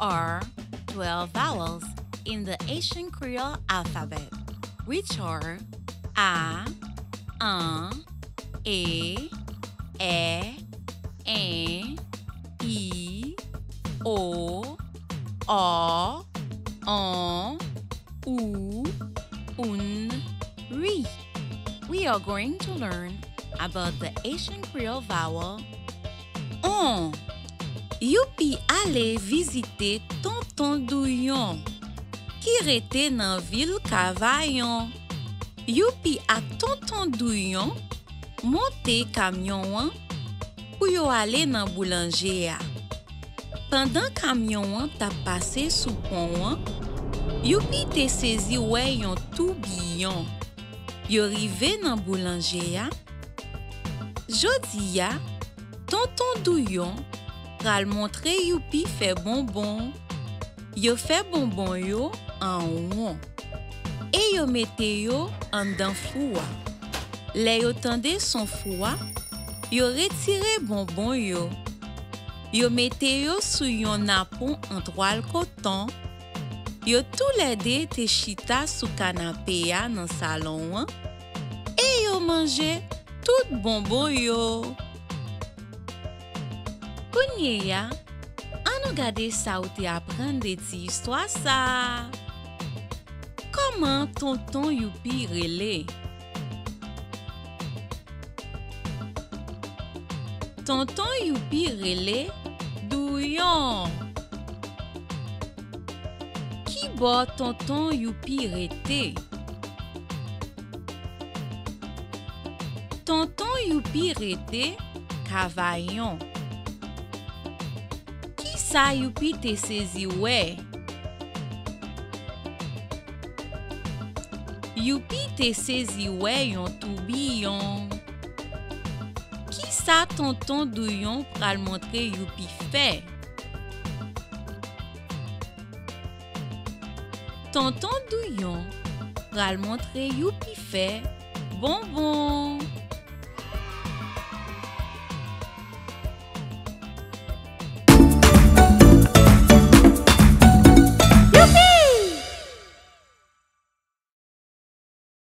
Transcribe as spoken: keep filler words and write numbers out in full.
are twelve vowels in the Haitian Creole alphabet, which are a, an, e, è, en, i, o, ò, on, ou, oun, ri. We are going to learn about the Haitian Creole vowel on. Youpi ale vizite Tonton Douyon, ki rete nan vil Kavayon. Youpi ak Tonton Douyon monte kamyon an pou yo ale nan boulanje a. Pandan kamyon an t ap pase sou pon an, Youpi te sezi wè yon toubiyon. Yo rive nan boulanje a. Jodi a, Tonton Douyon pral montre Youpi fè bonbon. Yo fè bonbon yo an won e yo mete yo anndan fou a. Lè yo tande son fou a, yo retire bonbon yo. Yo mete yo sou yon napon an twal koton. Yo toulède te chita sou kanape a nan salon an e yo manje tout bonbon yo. Kounye a, ann nou gade sa ou te aprann de ti istwa sa a. Kòman Tonton Youpi rele? Tonton Youpi rele Douyon. Ki bò Tonton Youpi rete? Tonton Youpi rete Kavayon. Kisa Youpi te sezi wè? Youpi te sezi wè yon toubiyon. Kisa Tonton Douyon pral montre Youpi fè? Tonton Douyon pral montre Youpi fè bonbon.